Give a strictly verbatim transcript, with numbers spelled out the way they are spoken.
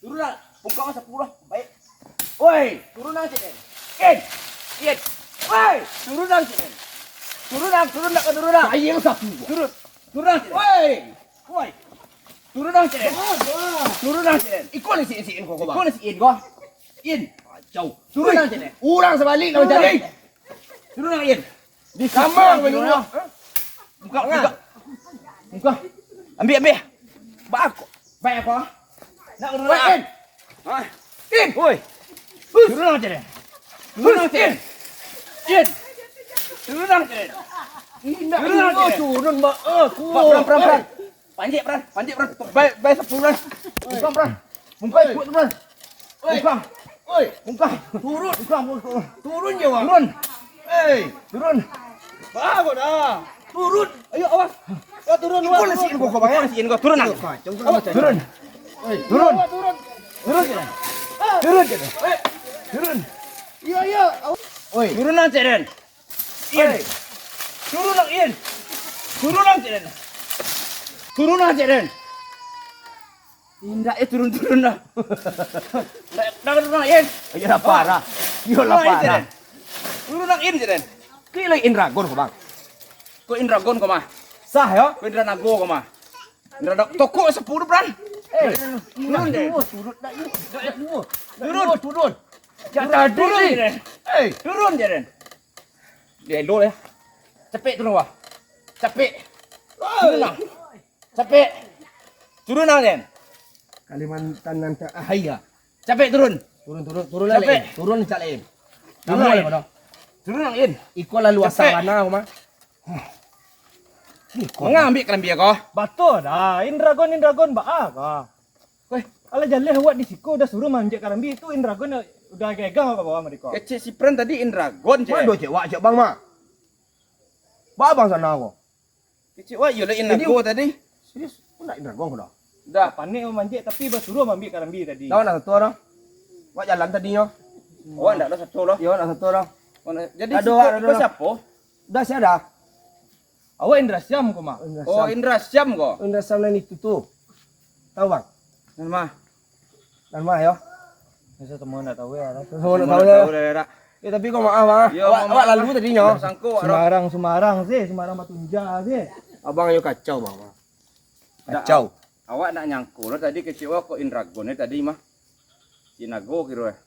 Turun lah. Buka masa sepuluh. Baik. Woi, turun lah, Cik Den. In. In. Woi, turun lah, Cik Den. Turun lah, turun nak turun lah. Sayang satu. Turun. Turun lah, Cik Den. Woi. Woi. Turun lah, Cik Den. Turun lah, Cik Den. Iko ni si, si, in kau, kau, Bang. Iko ni si, in kau. In. Kacau. Turun lah, Cik Den. Urang sabalik lah mancari. Turun lah, In. Di kamar turun lah. Buka, buka. Buka. Ambil, ambil. Bako. Baik apa? Nak turun lah. In. Ha? In. Woi. Turun lah, Cik Den. Turun lah, Cik Den. In. Turun lah, Cik Den. Indak turun, Bang. Aku. Bang, peran, peran, peran. Panjek, peran. Panjek, peran. Baik, baik, sepuluh, peran. Buka, peran. Buka, kuat, peran. Buka. Oi. Buka. Turun. Buka, buka. Turun je, Bang. Turun. Hei. Turun. Bagus dah. Turun. Ayo, awas. Kau turun, awas. Turun. Turun. Turun. Turun. Turun. Turun. Turun. Turun. Turun. Turun. Iyo, iyo. Oi. Turun lah, Cik Den. In. Turun lah, In. Turun lah, Cik Den. Turun lah, Cik Den. Indak, eh, turun, turun lah. Dah, dah, turun lah, In. Iyo lah, parah. Iyo lah, parah. Turun lah, In, Cik Den. Kau lah Indragon ko, Bang. Kau Indragon ko mah. Sah, yo? Kau Indra Nago ko mah. Indra Nago. Tokok sepuluh, Bran. Eh, turun, Cik Den. Turun. Turun. Turun, Cik Den. Eh. Turun, Cik Den. Dia elok ya. Capek turun, wah. Capek. Turun lah. Capek. Turun lah, Den. Kalimantan nan ter-, ah, iya. Capek turun. Turun, turun, turun lah, Capek. Lain. Turun, Cak Lain. Turun, Turun lah, Lain. Bodoh. Turun lah, Lain. Iko lah luas Capek. Sabana, Uma. Iko. Mangambil kalambia kau. Batua dah. Indragon, Indragon, baa kau. Weh. Alah jaleh awak di siko udah suruh manjek kalambia tu Indragon udah gegang ka bawah mereka. Kecek si Pran tadi Indragon, Cek. Waduh, Cek, wak, Cek, Bang, mah. Baa Bang sana ko. Kecek wak, iyolah Jadi, Inago tadi. Serius, kau nak Indragon kau dah? Dah. Panik manjek tapi basuruh mambiak kalambia tadi. Dah, nak satu orang. Wak jalan tadinyo. Awak ndak ada satu lah. Yo, nak satu orang. Oh, nak, jadi Aduh, siko, aduh, iko aduh. Siapa? Dah, saya dah. Awak Indra Syam ko mah. Indra Oh, Syam. Indra Syam ko. Indra Syam nan itu tu. Tahu, Bang? Nan mah? Nan mah, yo? Masa teman ndak tahu ya. Teman ndak Teman tahu ndak ya. Tahu dah, dah. Eh, tapi kau maaf, Bang. Yo, Awak, maaf, awak lalu Bang. Tadinyo. Ndak sangko, Bang. Sembarang, sembarang sih, sembarang batunja sih. Abang yo kacau, Bang. Ndak, Kacau. Awak ndak nyangko lah tadi kecek wak kok Indragon ni tadi mah. Si Nago kiro eh.